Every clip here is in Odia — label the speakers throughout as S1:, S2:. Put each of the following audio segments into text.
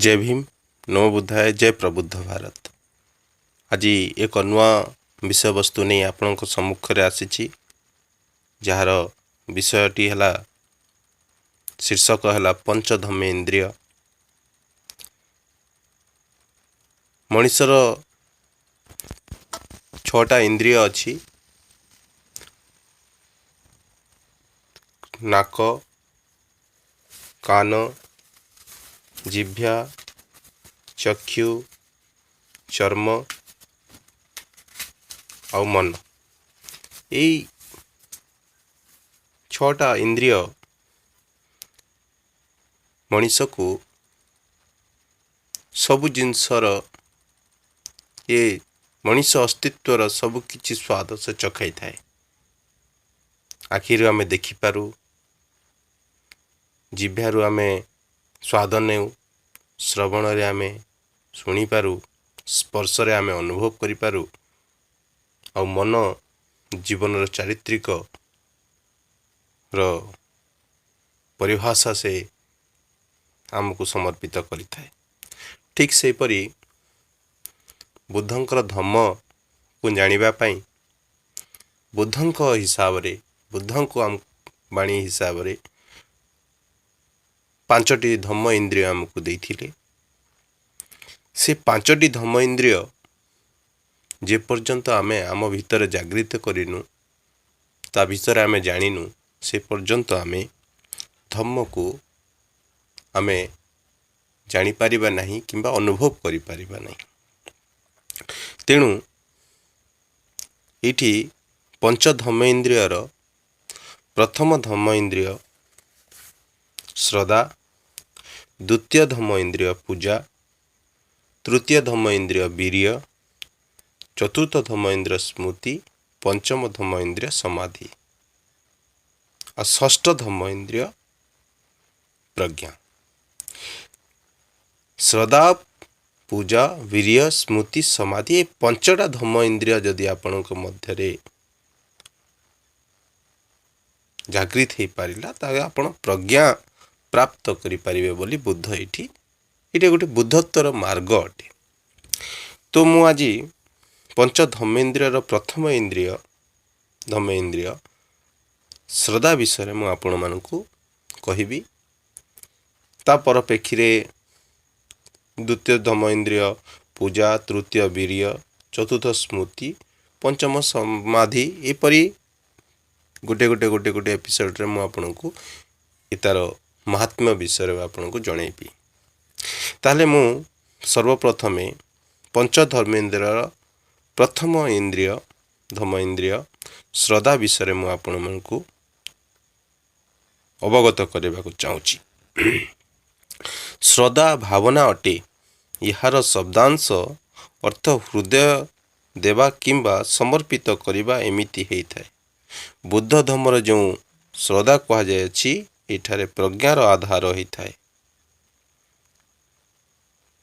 S1: ଜୟ ଭୀମ, ନମୋ ବୁଦ୍ଧାୟ, ଜୟ ପ୍ରବୁଦ୍ଧ ଭାରତ। ଆଜି ଏକ ନୂଆ ବିଷୟବସ୍ତୁ ନେଇ ଆପଣଙ୍କ ସମ୍ମୁଖରେ ଆସିଛି, ଯାହାର ବିଷୟଟି ହେଲା, ଶୀର୍ଷକ ହେଲା ପଞ୍ଚଧର୍ମେନ୍ଦ୍ରିୟ। ମଣିଷର 6ଟା ଇନ୍ଦ୍ରିୟ ଅଛି: ନାକ, କାନ, ଜିହ୍ବା, ଚକ୍ଷୁ, ଚର୍ମ ଆଉ ମନ। ଏଇ 6ଟା ଇନ୍ଦ୍ରିୟ ମଣିଷକୁ ସବୁ ଜିନିଷର, ଏ ମଣିଷ ଅସ୍ତିତ୍ୱର ସବୁ କିଛି ସ୍ୱାଦ ସେ ଚଖାଇଥାଏ। ଆଖିରୁ ଆମେ ଦେଖିପାରୁ, ଜିହ୍ବାରୁ ଆମେ ସ୍ୱାଦ ନେଉ, ଶ୍ରବଣରେ ଆମେ ଶୁଣିପାରୁ, ସ୍ପର୍ଶରେ ଆମେ ଅନୁଭବ କରିପାରୁ, ଆଉ ମନ ଜୀବନର ଚାରିତ୍ରିକର ପରିଭାଷା ସେ ଆମକୁ ସମର୍ପିତ କରିଥାଏ। ଠିକ୍ ସେହିପରି ବୁଦ୍ଧଙ୍କର ଧମ୍ମକୁ ଜାଣିବା ପାଇଁ ବୁଦ୍ଧଙ୍କ ହିସାବରେ, ବୁଦ୍ଧଙ୍କୁ ଆମ ବାଣୀ ହିସାବରେ 5ଟି ଧମ୍ମ ଇନ୍ଦ୍ରିୟ ଆମକୁ ଦେଇଥିଲେ। ସେ 5ଟି ଧମ୍ମ ଇନ୍ଦ୍ରିୟ ଯେପର୍ଯ୍ୟନ୍ତ ଆମେ ଆମ ଭିତରେ ଜାଗୃତ କରିନୁ, ତା ଭିତରେ ଆମେ ଜାଣିନୁ, ସେ ପର୍ଯ୍ୟନ୍ତ ଆମେ ଧମ୍ମକୁ ଆମେ ଜାଣିପାରିବା ନାହିଁ କିମ୍ବା ଅନୁଭବ କରିପାରିବା ନାହିଁ। ତେଣୁ ଏଇଠି ପଞ୍ଚ ଧମ୍ମ ଇନ୍ଦ୍ରିୟର ପ୍ରଥମ ଧମ୍ମ ଇନ୍ଦ୍ରିୟ ଶ୍ରଦ୍ଧା, ଦ୍ୱିତୀୟ ଧମ୍ମ ଇନ୍ଦ୍ରିୟ ପୂଜା, ତୃତୀୟ ଧମ୍ମ ଇନ୍ଦ୍ରିୟ ବୀର୍ଯ୍ୟ, ଚତୁର୍ଥ ଧମ୍ମ ଇନ୍ଦ୍ରିୟ ସ୍ମୃତି, ପଞ୍ଚମ ଧମ୍ମ ଇନ୍ଦ୍ରିୟ ସମାଧି, ଆଉ ଷଷ୍ଠ ଧମ୍ମ ଇନ୍ଦ୍ରିୟ ପ୍ରଜ୍ଞା। ଶ୍ରଦ୍ଧା, ପୂଜା, ବୀର୍ଯ୍ୟ, ସ୍ମୃତି, ସମାଧି, ଏ 5ଟା ଧମ୍ମ ଇନ୍ଦ୍ରିୟ ଯଦି ଆପଣଙ୍କ ମଧ୍ୟରେ ଜାଗୃତ ହେଇପାରିଲା, ତାହେଲେ ଆପଣ ପ୍ରଜ୍ଞା ପ୍ରାପ୍ତ କରିପାରିବେ ବୋଲି ବୁଦ୍ଧ ଏଇଠି, ଏଇଟା ଗୋଟେ ବୁଦ୍ଧତ୍ୱର ମାର୍ଗ ଅଟେ। ତ ମୁଁ ଆଜି ପଞ୍ଚ ଧର୍ମେନ୍ଦ୍ରିୟର ପ୍ରଥମ ଇନ୍ଦ୍ରିୟ ଧର୍ମ ଇନ୍ଦ୍ରିୟ ଶ୍ରଦ୍ଧା ବିଷୟରେ ମୁଁ ଆପଣମାନଙ୍କୁ କହିବି। ତା ପରପେକ୍ଷୀରେ ଦ୍ୱିତୀୟ ଧର୍ମ ଇନ୍ଦ୍ରିୟ ପୂଜା, ତୃତୀୟ ବୀର୍ଯ୍ୟ, ଚତୁର୍ଥ ସ୍ମୃତି, ପଞ୍ଚମ ସମାଧି, ଏପରି ଗୋଟେ ଗୋଟେ ଗୋଟେ ଗୋଟେ ଏପିସୋଡ଼ରେ ମୁଁ ଆପଣଙ୍କୁ ତାର ମହାତ୍ମ୍ୟ ବିଷୟରେ ଆପଣଙ୍କୁ ଜଣେଇବି। ତାହେଲେ ମୁଁ ସର୍ବପ୍ରଥମେ ପଞ୍ଚ ଧର୍ମେନ୍ଦ୍ରିୟର ପ୍ରଥମ ଇନ୍ଦ୍ରିୟ ଧର୍ମ ଇନ୍ଦ୍ରିୟ ଶ୍ରଦ୍ଧା ବିଷୟରେ ମୁଁ ଆପଣମାନଙ୍କୁ ଅବଗତ କରିବାକୁ ଚାହୁଁଛି। ଶ୍ରଦ୍ଧା ଭାବନା ଅଟେ। ଏହାର ଶବ୍ଦାଂଶ ଅର୍ଥ ହୃଦୟ ଦେବା କିମ୍ବା ସମର୍ପିତ କରିବା, ଏମିତି ହେଇଥାଏ। ବୁଦ୍ଧ ଧର୍ମର ଯେଉଁ ଶ୍ରଦ୍ଧା କୁହାଯାଇଅଛି, ଏଠାରେ ପ୍ରଜ୍ଞାର ଆଧାର ହୋଇଥାଏ।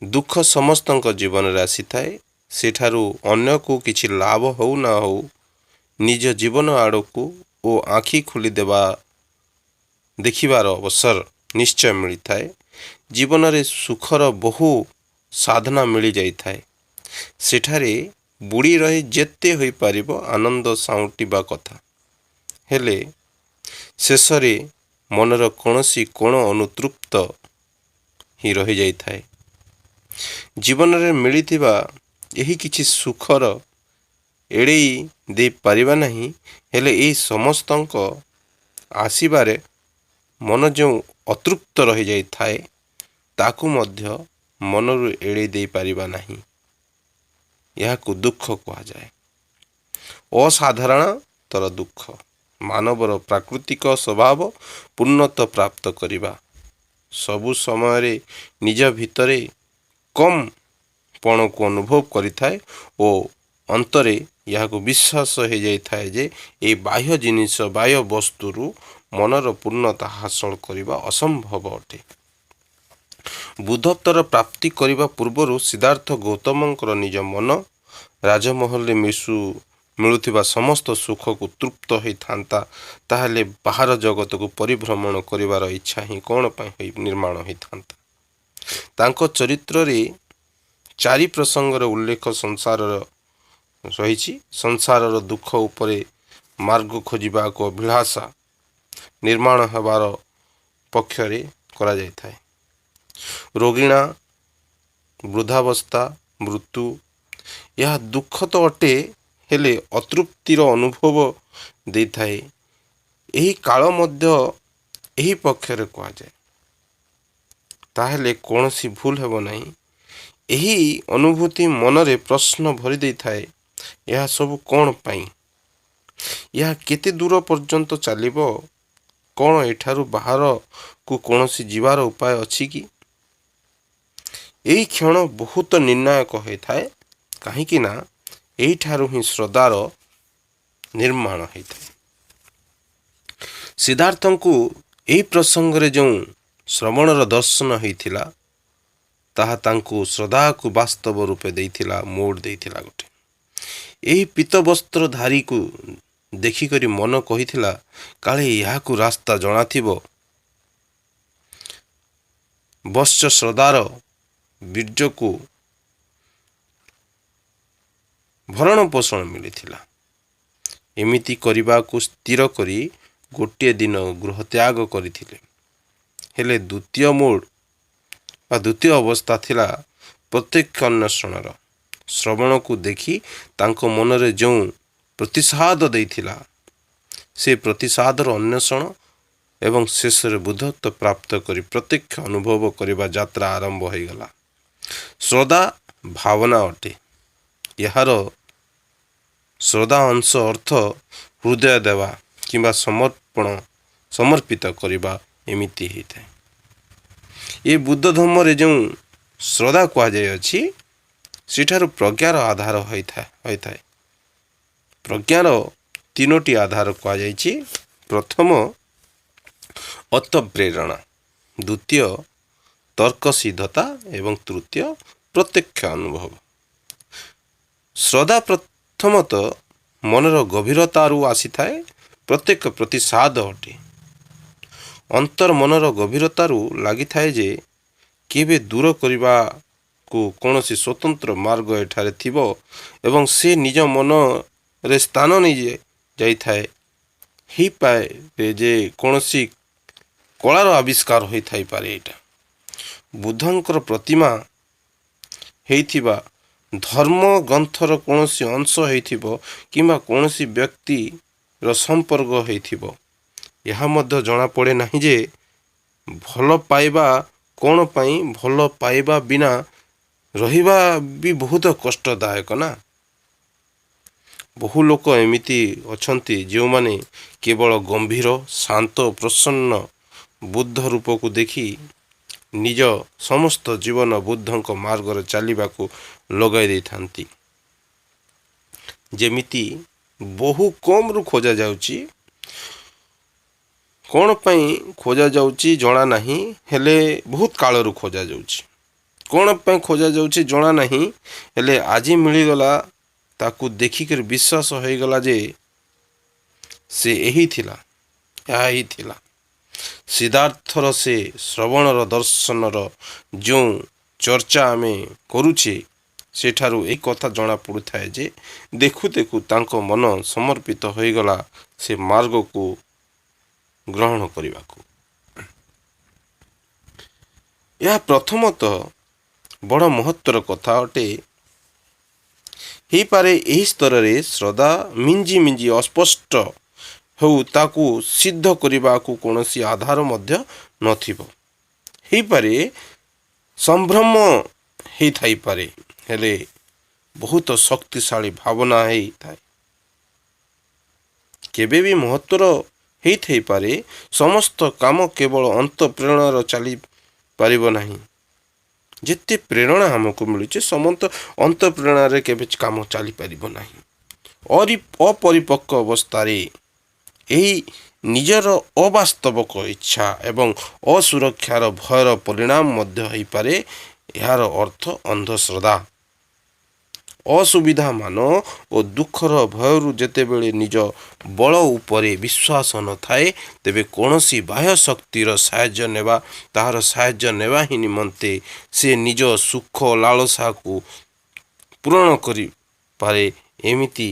S1: ଦୁଃଖ ସମସ୍ତଙ୍କ ଜୀବନରେ ଆସିଥାଏ। ସେଠାରୁ ଅନ୍ୟକୁ କିଛି ଲାଭ ହେଉ ନ ହେଉ, ନିଜ ଜୀବନ ଆଡ଼କୁ ଓ ଆଖି ଖୋଲିଦେବା ଦେଖିବାର ଅବସର ନିଶ୍ଚୟ ମିଳିଥାଏ। ଜୀବନରେ ସୁଖର ବହୁ ସାଧନା ମିଳିଯାଇଥାଏ। ସେଠାରେ ବୁଡ଼ି ରହି ଯେତେ ହୋଇପାରିବ ଆନନ୍ଦ ସାଉଁଟିବା କଥା। ହେଲେ ଶେଷରେ ମନର କୌଣସି କୋଣ ଅନୁତୃପ୍ତ ହିଁ ରହିଯାଇଥାଏ। ଜୀବନରେ ମିଳିଥିବା ଏହି କିଛି ସୁଖର ଏଡ଼େଇ ଦେଇପାରିବା ନାହିଁ। ହେଲେ ଏହି ସମସ୍ତଙ୍କ ଆସିବାରେ ମନ ଯେଉଁ ଅତୃପ୍ତ ରହିଯାଇଥାଏ, ତାକୁ ମଧ୍ୟ ମନରୁ ଏଡ଼େଇ ଦେଇପାରିବା ନାହିଁ। ଏହାକୁ ଦୁଃଖ କୁହାଯାଏ। ଅସାଧାରଣତର ଦୁଃଖ ମାନବର ପ୍ରାକୃତିକ ସ୍ୱଭାବ ପୂର୍ଣ୍ଣତ ପ୍ରାପ୍ତ କରିବା। ସବୁ ସମୟରେ ନିଜ ଭିତରେ କମ୍ ପଣକୁ ଅନୁଭବ କରିଥାଏ ଓ ଅନ୍ତରେ ଏହାକୁ ବିଶ୍ୱାସ ହୋଇଯାଇଥାଏ ଯେ ଏହି ବାହ୍ୟ ଜିନିଷ, ବାହ୍ୟ ବସ୍ତୁରୁ ମନର ପୂର୍ଣ୍ଣତା ହାସଲ କରିବା ଅସମ୍ଭବ ଅଟେ। ବୁଦ୍ଧତ୍ୱର ପ୍ରାପ୍ତି କରିବା ପୂର୍ବରୁ ସିଦ୍ଧାର୍ଥ ଗୌତମଙ୍କର ନିଜ ମନ ରାଜମହଲରେ ମିଳୁଥିବା ସମସ୍ତ ସୁଖକୁ ତୃପ୍ତ ହୋଇଥାନ୍ତା, ତାହେଲେ ବାହାର ଜଗତକୁ ପରିଭ୍ରମଣ କରିବାର ଇଚ୍ଛା ହିଁ କ'ଣ ପାଇଁ ନିର୍ମାଣ ହୋଇଥାନ୍ତା? ତାଙ୍କ ଚରିତ୍ରରେ ଚାରି ପ୍ରସଙ୍ଗର ଉଲ୍ଲେଖ ସଂସାରର ରହିଛି। ସଂସାରର ଦୁଃଖ ଉପରେ ମାର୍ଗ ଖୋଜିବାକୁ ଅଭିଳାଷା ନିର୍ମାଣ ହେବାର ପକ୍ଷରେ କରାଯାଇଥାଏ। ରୋଗିଣା, ବୃଦ୍ଧାବସ୍ଥା, ମୃତ୍ୟୁ, ଏହା ଦୁଃଖ ତ ଅଟେ, ହେଲେ ଅତୃପ୍ତିର ଅନୁଭବ ଦେଇଥାଏ। ଏହି କାଳ ମଧ୍ୟ ଏହି ପକ୍ଷରେ କୁହାଯାଏ, ତାହେଲେ କୌଣସି ଭୁଲ ହେବ ନାହିଁ। ଏହି ଅନୁଭୂତି ମନରେ ପ୍ରଶ୍ନ ଭରି ଦେଇଥାଏ, ଏହା ସବୁ କ'ଣ ପାଇଁ? ଏହା କେତେ ଦୂର ପର୍ଯ୍ୟନ୍ତ ଚାଲିବ? କ'ଣ ଏଠାରୁ ବାହାରକୁ କୌଣସି ଯିବାର ଉପାୟ ଅଛି କି? ଏହି କ୍ଷଣ ବହୁତ ନିର୍ଣ୍ଣାୟକ ହୋଇଥାଏ, କାହିଁକି ନା ଏହିଠାରୁ ହିଁ ଶ୍ରଦ୍ଧାର ନିର୍ମାଣ ହୋଇଥାଏ। ସିଦ୍ଧାର୍ଥଙ୍କୁ ଏହି ପ୍ରସଙ୍ଗରେ ଯେଉଁ ଶ୍ରବଣର ଦର୍ଶନ ହୋଇଥିଲା, ତାହା ତାଙ୍କୁ ଶ୍ରଦ୍ଧାକୁ ବାସ୍ତବ ରୂପେ ଦେଇଥିଲା, ମୋଡ଼ ଦେଇଥିଲା ଗୋଟେ। ଏହି ପୀତବସ୍ତ୍ରଧାରୀକୁ ଦେଖିକରି ମନ କହିଥିଲା, କାଳେ ଏହାକୁ ରାସ୍ତା ଜଣାଥିବ। ବତ୍ସ ଶ୍ରଦ୍ଧାର ବୀର୍ଯ୍ୟକୁ ଭରଣ ପୋଷଣ ମିଳିଥିଲା। ଏମିତି କରିବାକୁ ସ୍ଥିର କରି ଗୋଟିଏ ଦିନ ଗୃହତ୍ୟାଗ କରିଥିଲେ। ହେଲେ ଦ୍ୱିତୀୟ ମୋଡ଼ ବା ଦ୍ୱିତୀୟ ଅବସ୍ଥା ଥିଲା ପ୍ରତ୍ୟକ୍ଷ ଅନ୍ୱେଷଣର। ଶ୍ରବଣକୁ ଦେଖି ତାଙ୍କ ମନରେ ଯେଉଁ ପ୍ରତିସାଦ ଦେଇଥିଲା, ସେ ପ୍ରତିସାଦର ଅନ୍ୱେଷଣ ଏବଂ ଶେଷରେ ବୁଦ୍ଧତ୍ୱ ପ୍ରାପ୍ତ କରି ପ୍ରତ୍ୟକ୍ଷ ଅନୁଭବ କରିବା ଯାତ୍ରା ଆରମ୍ଭ ହୋଇଗଲା। ଶ୍ରଦ୍ଧା ଭାବନା ଅଟେ। ଏହାର ଶ୍ରଦ୍ଧା ଅଂଶ ଅର୍ଥ ହୃଦୟ ଦେବା କିମ୍ବା ସମର୍ପଣ, ସମର୍ପିତ କରିବା, ଏମିତି ହେଇଥାଏ। ଏ ବୁଦ୍ଧ ଧର୍ମରେ ଯେଉଁ ଶ୍ରଦ୍ଧା କୁହାଯାଇଅଛି, ସେଠାରୁ ପ୍ରଜ୍ଞାର ଆଧାର ହୋଇଥାଏ। ପ୍ରଜ୍ଞାର ତିନୋଟି ଆଧାର କୁହାଯାଇଛି। ପ୍ରଥମ ଅନ୍ତଃପ୍ରେରଣା, ଦ୍ୱିତୀୟ ତର୍କସିଦ୍ଧତା ଏବଂ ତୃତୀୟ ପ୍ରତ୍ୟକ୍ଷ ଅନୁଭବ। ଶ୍ରଦ୍ଧା ପ୍ରଥମତଃ ମନର ଗଭୀରତାରୁ ଆସିଥାଏ, ପ୍ରତ୍ୟକ୍ଷ ପ୍ରତିସାଦ ଅଟେ। ଅନ୍ତର ମନର ଗଭୀରତାରୁ ଲାଗିଥାଏ ଯେ କେବେ ଦୂର କରିବାକୁ କୌଣସି ସ୍ୱତନ୍ତ୍ର ମାର୍ଗ ଏଠାରେ ଥିବ ଏବଂ ସେ ନିଜ ମନରେ ସ୍ଥାନ ନେଇ ଯାଇଥାଏ। ହେଇପାରେ ଯେ କୌଣସି କଳାର ଆବିଷ୍କାର ହୋଇଥାଇପାରେ। ଏଇଟା ବୁଦ୍ଧଙ୍କର ପ୍ରତିମା ହେଇଥିବା, ଧର୍ମ ଗ୍ରନ୍ଥର କୌଣସି ଅଂଶ ହେଇଥିବ କିମ୍ବା କୌଣସି ବ୍ୟକ୍ତିର ସମ୍ପର୍କ ହେଇଥିବ। ଏହା ମଧ୍ୟ ଜଣାପଡ଼େ ନାହିଁ ଯେ ଭଲ ପାଇବା କ'ଣ ପାଇଁ। ଭଲ ପାଇବା ବିନା ରହିବା ବି ବହୁତ କଷ୍ଟଦାୟକ ନା? ବହୁ ଲୋକ ଏମିତି ଅଛନ୍ତି, ଯେଉଁମାନେ କେବଳ ଗମ୍ଭୀର, ଶାନ୍ତ, ପ୍ରସନ୍ନ ବୁଦ୍ଧ ରୂପକୁ ଦେଖି ନିଜ ସମସ୍ତ ଜୀବନ ବୁଦ୍ଧଙ୍କ ମାର୍ଗରେ ଚାଲିବାକୁ ଲଗାଇ ଦେଇଥାନ୍ତି। ଯେମିତି ବହୁ କମ୍ରୁ ଖୋଜାଯାଉଛି। କ'ଣ ପାଇଁ ଖୋଜାଯାଉଛି ଜଣା ନାହିଁ, ହେଲେ ବହୁତ କାଳରୁ ଖୋଜାଯାଉଛି। କ'ଣ ପାଇଁ ଖୋଜାଯାଉଛି ଜଣା ନାହିଁ, ହେଲେ ଆଜି ମିଳିଗଲା। ତାକୁ ଦେଖିକରି ବିଶ୍ୱାସ ହୋଇଗଲା ଯେ ସେ ଏହି ଥିଲା, ଏହା ହିଁ ଥିଲା। ସିଦ୍ଧାର୍ଥର ସେ ଶ୍ରବଣର ଦର୍ଶନର ଯେଉଁ ଚର୍ଚ୍ଚା ଆମେ କରୁଛେ, ସେଠାରୁ ଏହି କଥା ଜଣାପଡ଼ୁଥାଏ ଯେ ଦେଖୁ ଦେଖୁ ତାଙ୍କ ମନ ସମର୍ପିତ ହୋଇଗଲା ସେ ମାର୍ଗକୁ ଗ୍ରହଣ କରିବାକୁ। ଏହା ପ୍ରଥମତଃ ବଡ଼ ମହତ୍ତ୍ୱର କଥା ଅଟେ। ହେଇପାରେ ଏହି ସ୍ତରରେ ଶ୍ରଦ୍ଧା ମିଞ୍ଜି ମିଞ୍ଜି ଅସ୍ପଷ୍ଟ ହେଉ, ତାକୁ ସିଦ୍ଧ କରିବାକୁ କୌଣସି ଆଧାର ମଧ୍ୟ ନଥିବ। ହେଇପାରେ ସମ୍ଭ୍ରମ ହେଇଥାଇପାରେ, ହେଲେ ବହୁତ ଶକ୍ତିଶାଳୀ ଭାବନା ହେଇଥାଏ। କେବେ ବି ମହତ୍ତ୍ୱର ହେଇଥାଇପାରେ। ସମସ୍ତ କାମ କେବଳ ଅନ୍ତଃପ୍ରେରଣାର ଚାଲିପାରିବ ନାହିଁ। ଯେତେ ପ୍ରେରଣା ଆମକୁ ମିଳୁଛି, ସମସ୍ତ ଅନ୍ତଃପ୍ରେରଣାରେ କେବେ କାମ ଚାଲିପାରିବ ନାହିଁ। ଅପରିପକ୍ୱ ଅବସ୍ଥାରେ ଏହି ନିଜର ଅବାସ୍ତବକ ଇଚ୍ଛା ଏବଂ ଅସୁରକ୍ଷାର ଭୟର ପରିଣାମ ମଧ୍ୟ ହୋଇପାରେ। ଏହାର ଅର୍ଥ ଅନ୍ଧଶ୍ରଦ୍ଧା। ଅସୁବିଧାମାନ ଓ ଦୁଃଖର ଭୟରୁ ଯେତେବେଳେ ନିଜ ବଳ ଉପରେ ବିଶ୍ୱାସ ନଥାଏ, ତେବେ କୌଣସି ବାହ୍ୟ ଶକ୍ତିର ସାହାଯ୍ୟ ନେବା, ତାହାର ସାହାଯ୍ୟ ନେବା ହିଁ ନିମନ୍ତେ ସେ ନିଜ ସୁଖ ଲାଳସାକୁ ପୂରଣ କରିପାରେ, ଏମିତି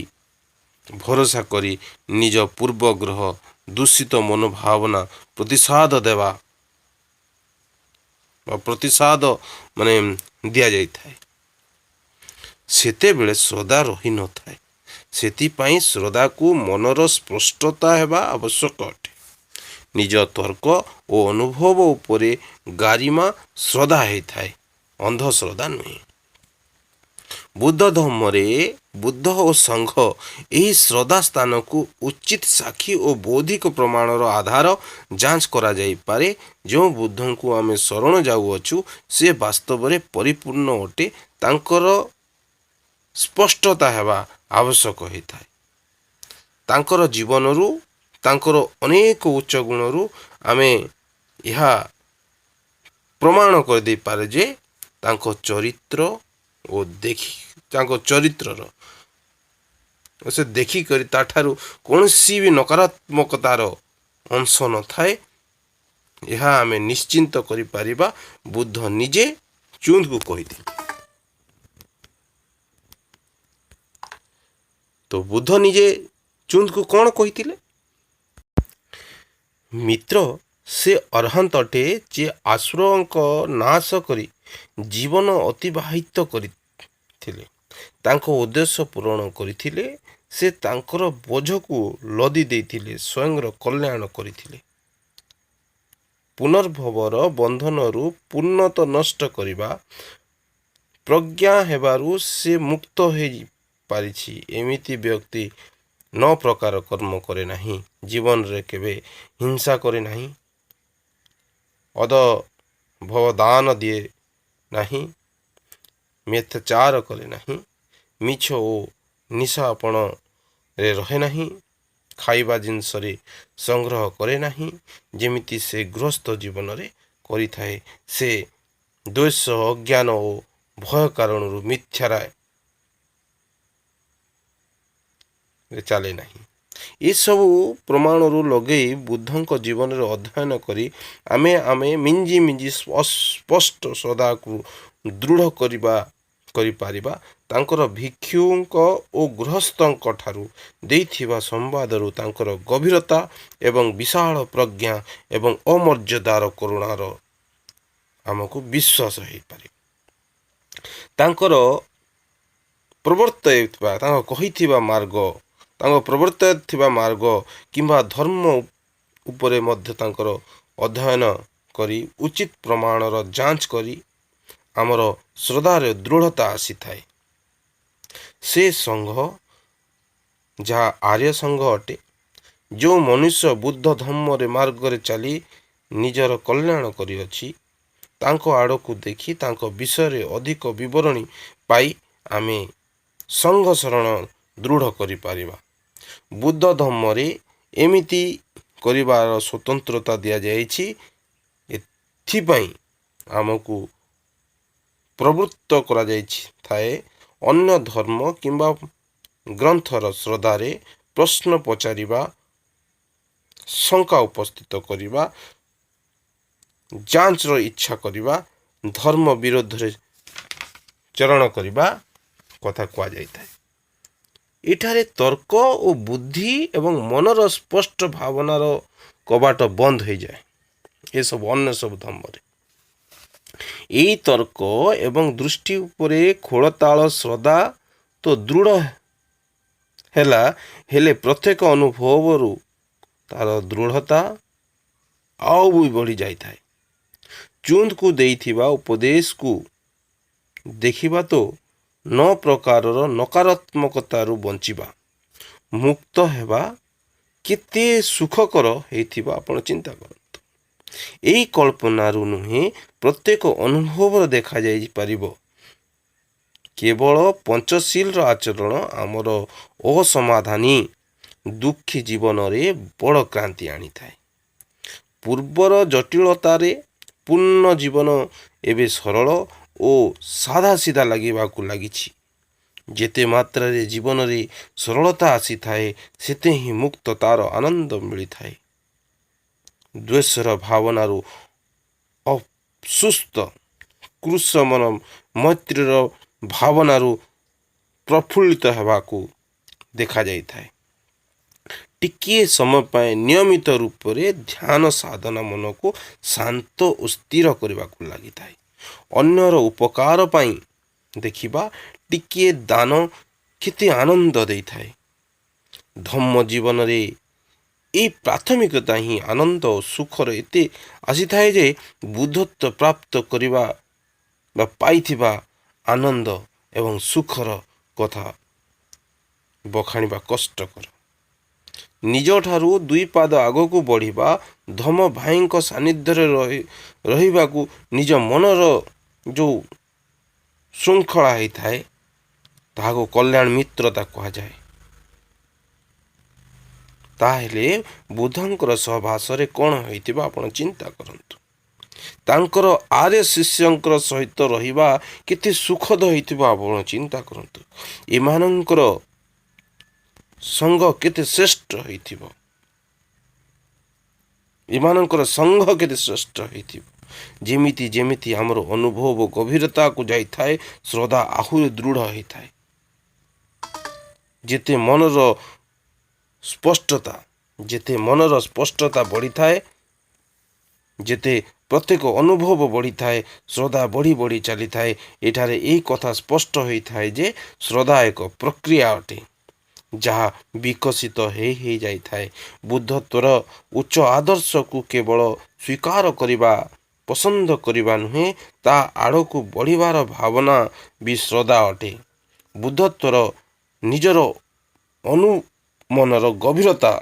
S1: ଭରସା କରି ନିଜ ପୂର୍ବଗ୍ରହ ଦୂଷିତ ମନୋଭାବନା ପ୍ରତିଷାଦ ଦେବା ବା ପ୍ରତିଷାଦ ମାନେ ଦିଆଯାଇଥାଏ, ସେତେବେଳେ ଶ୍ରଦ୍ଧା ରହିନଥାଏ। ସେଥିପାଇଁ ଶ୍ରଦ୍ଧାକୁ ମନର ସ୍ପଷ୍ଟତା ହେବା ଆବଶ୍ୟକ ଅଟେ। ନିଜ ତର୍କ ଓ ଅନୁଭବ ଉପରେ ଗାରିମା ଶ୍ରଦ୍ଧା ହେଇଥାଏ, ଅନ୍ଧଶ୍ରଦ୍ଧା ନୁହେଁ। ବୁଦ୍ଧ ଧର୍ମରେ ବୁଦ୍ଧ ଓ ସଂଘ ଏହି ଶ୍ରଦ୍ଧା ସ୍ଥାନକୁ ଉଚିତ ସାକ୍ଷୀ ଓ ବୌଦ୍ଧିକ ପ୍ରମାଣର ଆଧାର ଯାଞ୍ଚ କରାଯାଇପାରେ। ଯେଉଁ ବୁଦ୍ଧଙ୍କୁ ଆମେ ଶରଣ ଯାଉଅଛୁ, ସେ ବାସ୍ତବରେ ପରିପୂର୍ଣ୍ଣ ଅଟେ, ତାଙ୍କର ସ୍ପଷ୍ଟତା ହେବା ଆବଶ୍ୟକ ହୋଇଥାଏ। ତାଙ୍କର ଜୀବନରୁ, ତାଙ୍କର ଅନେକ ଉଚ୍ଚ ଗୁଣରୁ ଆମେ ଏହା ପ୍ରମାଣ କରିଦେଇପାରେ ଯେ ତାଙ୍କ ଚରିତ୍ର ଓ ଦେଖି ତାଙ୍କ ଚରିତ୍ରର ସେ ଦେଖିକରି ତାଠାରୁ କୌଣସି ବି ନକାରାତ୍ମକତାର ଅଂଶ ନଥାଏ, ଏହା ଆମେ ନିଶ୍ଚିନ୍ତ କରିପାରିବା। ବୁଦ୍ଧ ନିଜେ ଚୁନ୍ଦକୁ କହିଥିଲେ। ତ ବୁଦ୍ଧ ନିଜେ ଚୁନ୍ଦକୁ କ'ଣ କହିଥିଲେ? ମିତ୍ର, ସେ ଅରହନ୍ତ ଅଟେ ଯେ ଆସୁରଙ୍କ ନାଶ କରି ଜୀବନ ଅତିବାହିତ କରିଥିଲେ, ତାଙ୍କ ଉଦ୍ଦେଶ୍ୟ ପୂରଣ କରିଥିଲେ। ସେ ତାଙ୍କର ବୋଝକୁ ଲଦି ଦେଇଥିଲେ, ସ୍ୱୟଂର କଲ୍ୟାଣ କରିଥିଲେ। ପୁନର୍ଭବର ବନ୍ଧନରୁ ପୂର୍ଣ୍ଣତ ନଷ୍ଟ କରିବା ପ୍ରଜ୍ଞା ହେବାରୁ ସେ ମୁକ୍ତ ହୋଇପାରିଛି। ଏମିତି ବ୍ୟକ୍ତି ନଅ ପ୍ରକାର କର୍ମ କରେ ନାହିଁ, ଜୀବନରେ କେବେ ହିଂସା କରେ ନାହିଁ, ଅଦ ଭବଦାନ ଦିଏ ନାହିଁ, ମିଥ୍ୟାଚାର କରେ ନାହିଁ, ମିଛ ଓ ନିଶାପଣରେ ରହେ ନାହିଁ, ଖାଇବା ଜିନିଷରେ ସଂଗ୍ରହ କରେ ନାହିଁ, ଯେମିତି ସେ ଗୃହସ୍ଥ ଜୀବନରେ କରିଥାଏ। ସେ ଦ୍ୱେଷ, ଅଜ୍ଞାନ ଓ ଭୟ କାରଣରୁ ମିଥ୍ୟାରେ ଚାଲେ ନାହିଁ। ଏସବୁ ପ୍ରମାଣରୁ ଲଗେଇ ବୁଦ୍ଧଙ୍କ ଜୀବନରେ ଅଧ୍ୟୟନ କରି ଆମେ ମିଞ୍ଜି ମିଞ୍ଜି ସ୍ପଷ୍ଟ ଶ୍ରଦ୍ଧାକୁ ଦୃଢ଼ କରିପାରିବା। ତାଙ୍କର ଭିକ୍ଷୁଙ୍କ ଓ ଗୃହସ୍ଥଙ୍କ ଠାରୁ ଦେଇଥିବା ସମ୍ବାଦରୁ ତାଙ୍କର ଗଭୀରତା ଏବଂ ବିଶାଳ ପ୍ରଜ୍ଞା ଏବଂ ଅମର୍ଯ୍ୟାଦାର କରୁଣାର ଆମକୁ ବିଶ୍ୱାସ ହେଇପାରେ। ତାଙ୍କର ପ୍ରବର୍ତ୍ତାଇଥିବା, ତାଙ୍କ କହିଥିବା ମାର୍ଗ, ତାଙ୍କ ପ୍ରବର୍ତ୍ତାଇଥିବା ମାର୍ଗ କିମ୍ବା ଧର୍ମ ଉପରେ ମଧ୍ୟ ତାଙ୍କର ଅଧ୍ୟୟନ କରି ଉଚିତ ପ୍ରମାଣର ଯାଞ୍ଚ କରି ଆମର ଶ୍ରଦ୍ଧାରେ ଦୃଢ଼ତା ଆସିଥାଏ। ସେ ସଂଘ ଯାହା ଆର୍ଯ୍ୟ ସଂଘ ଅଟେ, ଯେଉଁ ମନୁଷ୍ୟ ବୁଦ୍ଧ ଧର୍ମରେ ମାର୍ଗରେ ଚାଲି ନିଜର କଲ୍ୟାଣ କରିଅଛି, ତାଙ୍କ ଆଡ଼କୁ ଦେଖି ତାଙ୍କ ବିଷୟରେ ଅଧିକ ବିବରଣୀ ପାଇ ଆମେ ସଂଘ ଶରଣ ଦୃଢ଼ କରିପାରିବା। ବୁଦ୍ଧ ଧର୍ମରେ ଏମିତି କରିବାର ସ୍ୱତନ୍ତ୍ରତା ଦିଆଯାଇଛି। ଏଥିପାଇଁ ଆମକୁ ପ୍ରବୃତ୍ତ କରାଯାଇଛି ଥାଏ ଅନ୍ୟ ଧର୍ମ କିମ୍ବା ଗ୍ରନ୍ଥର ଶ୍ରଦ୍ଧାରେ ପ୍ରଶ୍ନ ପଚାରିବା, ଶଙ୍କା ଉପସ୍ଥିତ କରିବା, ଯାଞ୍ଚର ଇଚ୍ଛା କରିବା, ଧର୍ମ ବିରୋଧରେ ଚରଣ କରିବା କଥା କୁହାଯାଇଥାଏ। ଏଠାରେ ତର୍କ ଓ ବୁଦ୍ଧି ଏବଂ ମନର ସ୍ପଷ୍ଟ ଭାବନାର କବାଟ ବନ୍ଦ ହୋଇଯାଏ ଏସବୁ ଅନ୍ୟ ସବୁ ଧର୍ମରେ। ଏଇ ତର୍କ ଏବଂ ଦୃଷ୍ଟି ଉପରେ ଖୋଳତାଳ ଶ୍ରଦ୍ଧା ତ ଦୃଢ଼ ହେଲା, ହେଲେ ପ୍ରତ୍ୟେକ ଅନୁଭବରୁ ତାର ଦୃଢ଼ତା ଆଉ ବି ବଢ଼ି ଯାଇଥାଏ। ଚୁନ୍ଦକୁ ଦେଇଥିବା ଉପଦେଶକୁ ଦେଖିବା ତ ନଅ ପ୍ରକାରର ନକାରାତ୍ମକତାରୁ ବଞ୍ଚିବା, ମୁକ୍ତ ହେବା କେତେ ସୁଖକର ହେଇଥିବ ଆପଣ ଚିନ୍ତା କରନ୍ତୁ। ଏହି କଳ୍ପନାରୁ ନୁହେଁ, ପ୍ରତ୍ୟେକ ଅନୁଭବରେ ଦେଖାଯାଇପାରିବ। କେବଳ ପଞ୍ଚଶୀଲର ଆଚରଣ ଆମର ଅସମାଧାନୀ ଦୁଃଖୀ ଜୀବନରେ ବଡ଼ କ୍ରାନ୍ତି ଆଣିଥାଏ। ପୂର୍ବର ଜଟିଳତାରେ ପୂର୍ଣ୍ଣ ଜୀବନ ଏବେ ସରଳ ଓ ସାଧାସିଧା ଲାଗିବାକୁ ଲାଗିଛି। ଯେତେ ମାତ୍ରାରେ ଜୀବନରେ ସରଳତା ଆସିଥାଏ, ସେତେ ହିଁ ମୁକ୍ତତାର ଆନନ୍ଦ ମିଳିଥାଏ। ଦ୍ୱେଷର ଭାବନାରୁ ଅସୁସ୍ଥ କୃଶ ମନ ମୈତ୍ରୀର ଭାବନାରୁ ପ୍ରଫୁଲ୍ଲିତ ହେବାକୁ ଦେଖାଯାଇଥାଏ। ଟିକିଏ ସମୟ ପାଇଁ ନିୟମିତ ରୂପରେ ଧ୍ୟାନ ସାଧନା ମନକୁ ଶାନ୍ତ ଓ ସ୍ଥିର କରିବାକୁ ଲାଗିଥାଏ। ଅନ୍ୟର ଉପକାର ପାଇଁ ଦେଖିବା, ଟିକିଏ ଦାନ କେତେ ଆନନ୍ଦ ଦେଇଥାଏ। ଧମ୍ମ ଜୀବନରେ ଏଇ ପ୍ରାଥମିକତା ହିଁ ଆନନ୍ଦ ଓ ସୁଖର ଏତେ ଆସିଥାଏ ଯେ ବୁଦ୍ଧତ୍ୱ ପ୍ରାପ୍ତ କରିବା ବା ପାଇଥିବା ଆନନ୍ଦ ଏବଂ ସୁଖର କଥା ବଖାଣିବା କଷ୍ଟକର। ନିଜଠାରୁ ଦୁଇ ପାଦ ଆଗକୁ ବଢ଼ିବା, ଧମ୍ମ ଭାଇଙ୍କ ସାନ୍ନିଧ୍ୟରେ ରହିବାକୁ ନିଜ ମନର ଯେଉଁ ଶୃଙ୍ଖଳା ହେଇଥାଏ, ତାହାକୁ କଲ୍ୟାଣ ମିତ୍ରତା କୁହାଯାଏ। ତାହେଲେ ବୁଦ୍ଧଙ୍କର ସହବାସରେ କ'ଣ ହୋଇଥିବ, ଆପଣ ଚିନ୍ତା କରନ୍ତୁ। ତାଙ୍କର ଆର୍ୟ ଶିଷ୍ୟଙ୍କର ସହିତ ରହିବା କେତେ ସୁଖଦ ହେଇଥିବ, ଆପଣ ଚିନ୍ତା କରନ୍ତୁ। ଏମାନଙ୍କର ସଙ୍ଗ କେତେ ଶ୍ରେଷ୍ଠ ହେଇଥିବ, ଏମାନଙ୍କର ସଂଘ କେତେ ଶ୍ରେଷ୍ଠ ହେଇଥିବ। ଯେମିତି ଯେମିତି ଆମର ଅନୁଭବ ଗଭୀରତାକୁ ଯାଇଥାଏ, ଶ୍ରଦ୍ଧା ଆହୁରି ଦୃଢ଼ ହେଇଥାଏ। ଯେତେ ମନର ସ୍ପଷ୍ଟତା ବଢ଼ିଥାଏ, ଯେତେ ପ୍ରତ୍ୟେକ ଅନୁଭବ ବଢ଼ିଥାଏ, ଶ୍ରଦ୍ଧା ବଢ଼ି ବଢ଼ି ଚାଲିଥାଏ। ଏଠାରେ ଏହି କଥା ସ୍ପଷ୍ଟ ହୋଇଥାଏ ଯେ ଶ୍ରଦ୍ଧା ଏକ ପ୍ରକ୍ରିୟା ଅଟେ, ଯାହା ବିକଶିତ ହେଇ ହେଇଯାଇଥାଏ। ବୁଦ୍ଧତ୍ୱର ଉଚ୍ଚ ଆଦର୍ଶକୁ କେବଳ ସ୍ୱୀକାର କରିବା, ପସନ୍ଦ କରିବା ନୁହେଁ, ତା ଆଡ଼କୁ ବଢ଼ିବାର ଭାବନା ବି ଶ୍ରଦ୍ଧା ଅଟେ। ବୁଦ୍ଧତ୍ୱର ନିଜର ଅନୁମନର ଗଭୀରତା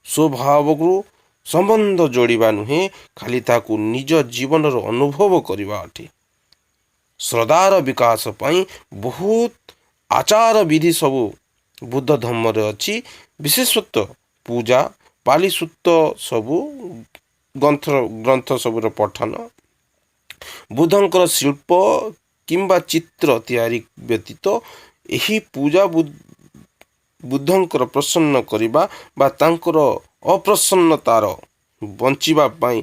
S1: ସ୍ୱଭାବକୁ ସମ୍ବନ୍ଧ ଯୋଡ଼ିବା ନୁହେଁ, ଖାଲି ତାକୁ ନିଜ ଜୀବନର ଅନୁଭବ କରିବା ଅଟେ। ଶ୍ରଦ୍ଧାର ବିକାଶ ପାଇଁ ବହୁତ ଆଚାର ବିଧି ସବୁ ବୁଦ୍ଧ ଧର୍ମରେ ଅଛି। ବିଶେଷତ୍ୱ ପୂଜା, ପାଲିସୁତ୍ତ ସବୁ ଗ୍ରନ୍ଥ, ଗ୍ରନ୍ଥ ସବୁର ପଠନ, ବୁଦ୍ଧଙ୍କର ଶିଳ୍ପ କିମ୍ବା ଚିତ୍ର ତିଆରି ବ୍ୟତୀତ ଏହି ପୂଜା ବୁଦ୍ଧଙ୍କର ପ୍ରସନ୍ନ କରିବା ବା ତାଙ୍କର ଅପ୍ରସନ୍ନତାର ବଞ୍ଚିବା ପାଇଁ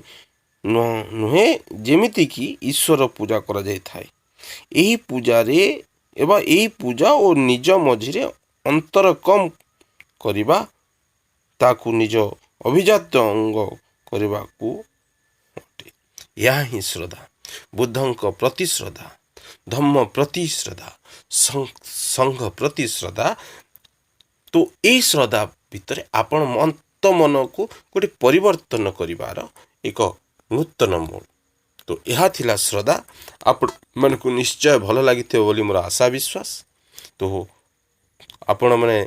S1: ନୁହେଁ, ଯେମିତିକି ଈଶ୍ୱର ପୂଜା କରାଯାଇଥାଏ। ଏହି ପୂଜାରେ ଏବଂ ଏହି ପୂଜା ଓ ନିଜ ମଝିରେ ଅନ୍ତର କମ୍ କରିବା, ତାକୁ ନିଜ ଅଭିଜାତ ଅଙ୍ଗ କରିବାକୁ ଅଟେ। ଏହା ହିଁ ଶ୍ରଦ୍ଧା। ବୁଦ୍ଧଙ୍କ ପ୍ରତି ଶ୍ରଦ୍ଧା, ଧମ୍ମ ପ୍ରତି ଶ୍ରଦ୍ଧା, ସଂଘ ପ୍ରତି ଶ୍ରଦ୍ଧା। ତ ଏଇ ଶ୍ରଦ୍ଧା ଭିତରେ ଆପଣ ଅନ୍ତ ମନକୁ ଗୋଟେ ପରିବର୍ତ୍ତନ କରିବାର ଏକ ନୂତନ ମୋଡ଼। ତ ଏହା ଥିଲା ଶ୍ରଦ୍ଧା। ଆପଣମାନଙ୍କୁ ନିଶ୍ଚୟ ଭଲ ଲାଗିଥିବ ବୋଲି ମୋର ଆଶା, ବିଶ୍ୱାସ। ତ ଆପଣମାନେ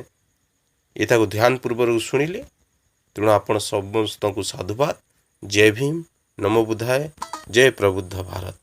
S1: ଏଟାକୁ ଧ୍ୟାନ ପୂର୍ବରୁ ଶୁଣିଲେ, ତେଣୁ ଆପଣ ସମସ୍ତଙ୍କୁ ସାଧୁବାଦ। ଜୟ ଭୀମ, ନମୋ ବୁଦ୍ଧାୟ, ଜୟ ପ୍ରବୁଦ୍ଧ ଭାରତ।